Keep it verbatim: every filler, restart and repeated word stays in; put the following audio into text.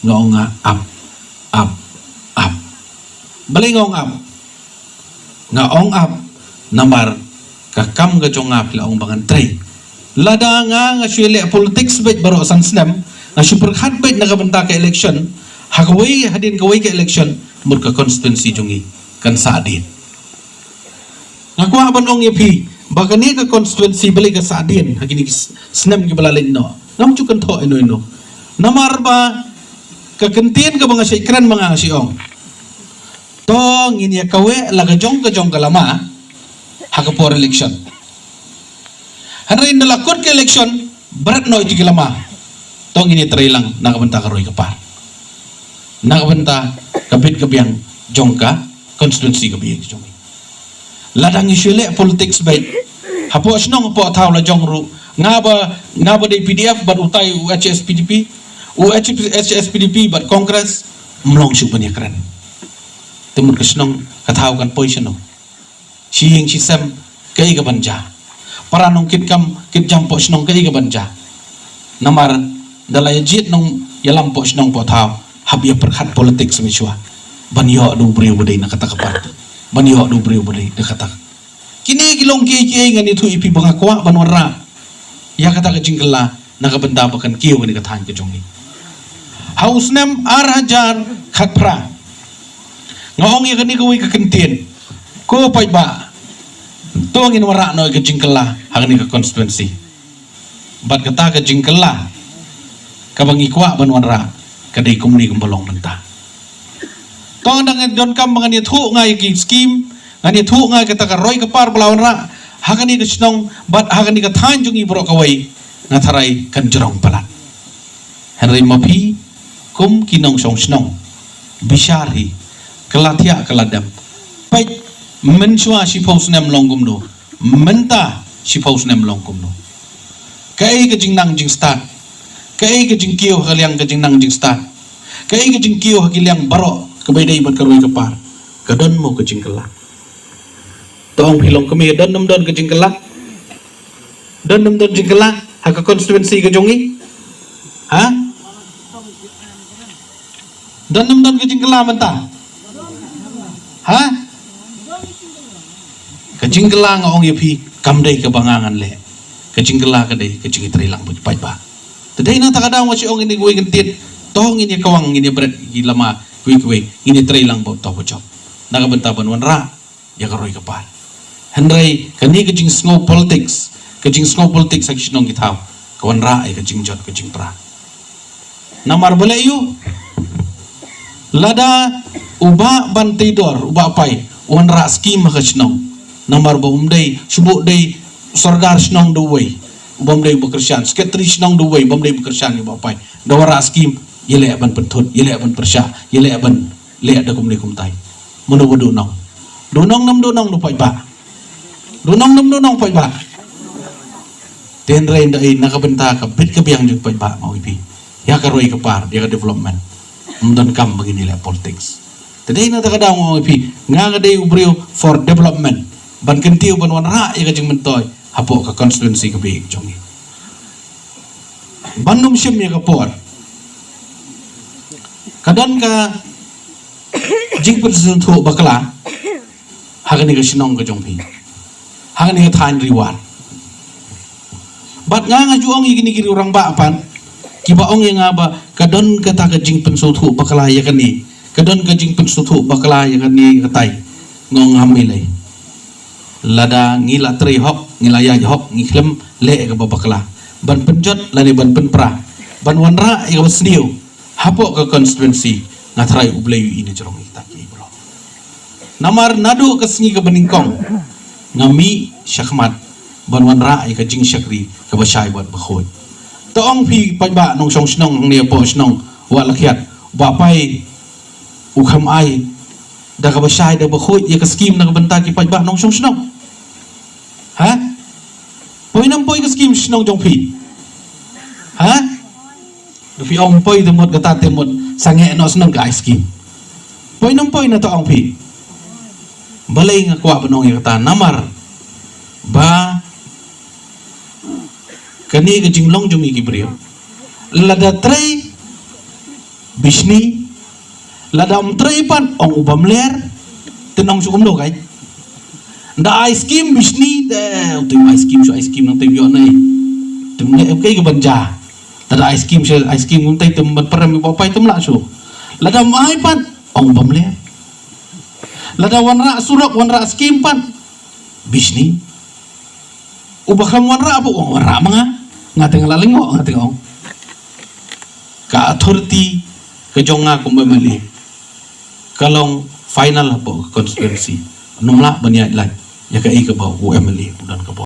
Nga ong nga ap, ap, ap. Balei nga ong ap? Nga ong ap namar ka kam ka jong nga, phi la ong ba ngan trei. Lada nga, nga shu leh politics beit baroh san snem, nga shu pyrkhat beit na ka bynta ka election, ha kawei, hadien kawei ka election, mut ka constituency jong ngi kan sah dien. Nga kwah ban ong ïa phi ba kane ka constituency balei ka sah dien ha kine ki s-, snem kiba la leit noh. Ngam ju kynthoh ino ino. Namar ba ka kyntien kaba nga shait kren ma nga, nga shu ong, to ngin ïa kaweh la ka jong ka jong ka lama ha ka por election. Hynrei ynda la kut ka election, bret noh ïa ki lama. To ngin ïa trei lang na ka bynta ka roi ka par, na ka bynta ka bit ka biang jong ka constituency kaba ïeit jong ngi. Lada ngi shu leh politics beit hapoh shnong hapoh thaw, la jong ruh, nga ba, nga ba dei P D F bad utai u H S P D P, u H S P D P bad Congress, ym long shuh ban ïa kren. Te mut ka shnong ka thaw kan poi shano? Shi ïing shi sem, kaei kaban jia? Para nongkitkam kitjam poh shnong, kaei kaban jia? Namar da la ïa jied nongïalam poh shnong poh thaw, hap ïa pyrkhat politics mynshuwa, ban ïoh da u briew ba dei na kata ka party, ban ïoh da u briew ba dei na kata. Kine ki long kiei kiei ngan ïathuh ïa phi ba nga kwah ban wanrah ïa kata ka jingkylla na ka bynta ba kan kiew kane ka thaiñ ka jong ngi. Ha u snem ar hajar khatphra, nga ong ïa kane kawei ka kyntien, ko paidbah, to ngin wanrah noh ïa ka jingkylla ha kane ka constituency. Bad kata ka jingkylla kaba ngi kwah ban wanrah ka dei kumne kumba long mynta. To ngan donkam ba ngan ïathuh nga ïa ki skim, ngan ïathuh nga ïa kata ka roi ka par ba la wanrah ha kane ka shnong bad ha kane ka thaiñ jong ngi baroh kawei, nga tharai kan jrong palat. Hynrei ma phi kum ki nongshong shnong, bishar hi, ka la thiah ka la dem. Peit, mynshuwa shiphew snem long kumno, mynta shiphew snem long kumno. Kaei ka jingnang jingstad? Kaei ka jingkiew ha ka liang ka jingnang jingstad? Kaei ka jingkiew ha ki liang baroh kaba ïadei bad ka roi ka par? Ka don mo ka jingkylla? To ong phi long kmie, don ne ym don ka jingkylla? Don ne ym don jingkylla ha ka constituency ka jong ngi? Ha? Don ne ym don ka jingkylla mynta? Ha? Ka jingkylla nga ong ïa phi kam dei kaba nga ngan leh. Ka jingkylla ka dei ka jingïatreilang bad ki paidbah. Te dei na kata ka daw nga shu ong ïa kawei ka kyntien, to ngin ïa kawang, ngin ïa bret ki lama kiwei kiwei, ngin ïa treilang bad uta uba jop na ka bynta ban wanrah ïa ka roi ka par. Hynrei kane ka jingsngew politics, ka jingsngew politics ha ki shnong ki thaw, ka wanrah ïa ka jingjot ka jingpra. Namar balei ïoh? Lada u Bah Banteidor, u Bah Pai, u wanrah skim ha ka shnong, namar ba um dei, shu buh dei sordar shnong da uwei, u bym dei ba kyrshan, sekretari shnong da uwei, bym dei ba kyrshan ïa u Bah Pai. Da wanrah skim, ïaleh ban pynthut, ïaleh ban pyrshah, ïaleh ban leh da kumne kumtai. Mano ba duh nong? Duh nong ne ym duh nong, u paidbah? Duh nong ne ym duh nong, paidbah? Te hynrei ynda i na ka bynta ka bit ka biang jong u paidbah, nga ong ïa phi, ïa ka roi ka par, ïa ka development, ym donkam ba ngin ïaleh politics. Te dei na kata ka daw nga ong ïa phi, nga ka dei u briew for development, ban kyntiew ban wanrah ïa ka jingmyntoi hapoh ka constituency kaba ïeit jong ngi. Ban ym shim ïa ka por, ka don ka jingpynsngewthuh bakla ha kane ka shnong ka jong phi, ha kane ka thaiñ Ri War. Bad nga, nga ju ong ïa kine ki riew rangbah pat kiba ong ïa nga ba ka don kata ka jingpynsngewthuh bakla ïa kane, ka don ka jingpynsngewthuh bakla ïa kane katai. Nga ong ngam ïaleh. Lada ngi la trei hok, ngi la ïaid hok, ngi khlem leh ïa kaba bakla ban pynjot lane ban pynpra, ban wanrah ïa kaba sniew hapoh ka constituency, nga tharai U Blei u ïohi na jrong ïa kita kiei baroh. Namar naduh ka sngi kaba nyngkong nga mih shakhmat ban wanrah ïa ka jingshakri kaba shai bad bakhuid. To ong phi paidbah nongshong shnong hangne hapoh shnong Wahtlakhiat, Bah Pai u kham ai da kaba shai da bakhuid ïa ka skim na ka bynta ki paidbah nongshong shnong? Ha? Poi ne ym poi ka skim shnong jong phi? Ha? Da phi ong poi, te mut kata te mut sangeh noh shnong ka ai skim. Poi ne ym poi na, to ong phi? Balei nga kwah ban ong ïa kata? Namar ba kane ka jinglong jong ngi ki briew, lada trei Bishni, lada um trei pat ong u bam ler, te nong shu kumno kai. Da ai skim bishni, te u te ai skim shu ai skim nang te ïoh nai. Te ne kai ka ban ja. Lada ai skim shu ai skim um te te ban perem ba pai te mla shu. Lada um ai pat ong u bam ler. Lada wanrah surok wanrah skim pat bishni. Uba kham wanrah ba ong wanrah ma nga. Nga te nga la lyngngoh nga te ong. Ka authority ka jong nga kum M L A ka long final hapoh ka constituency. Nym lah ban ïaid lait ïa kaei kaba u M L A u don kaba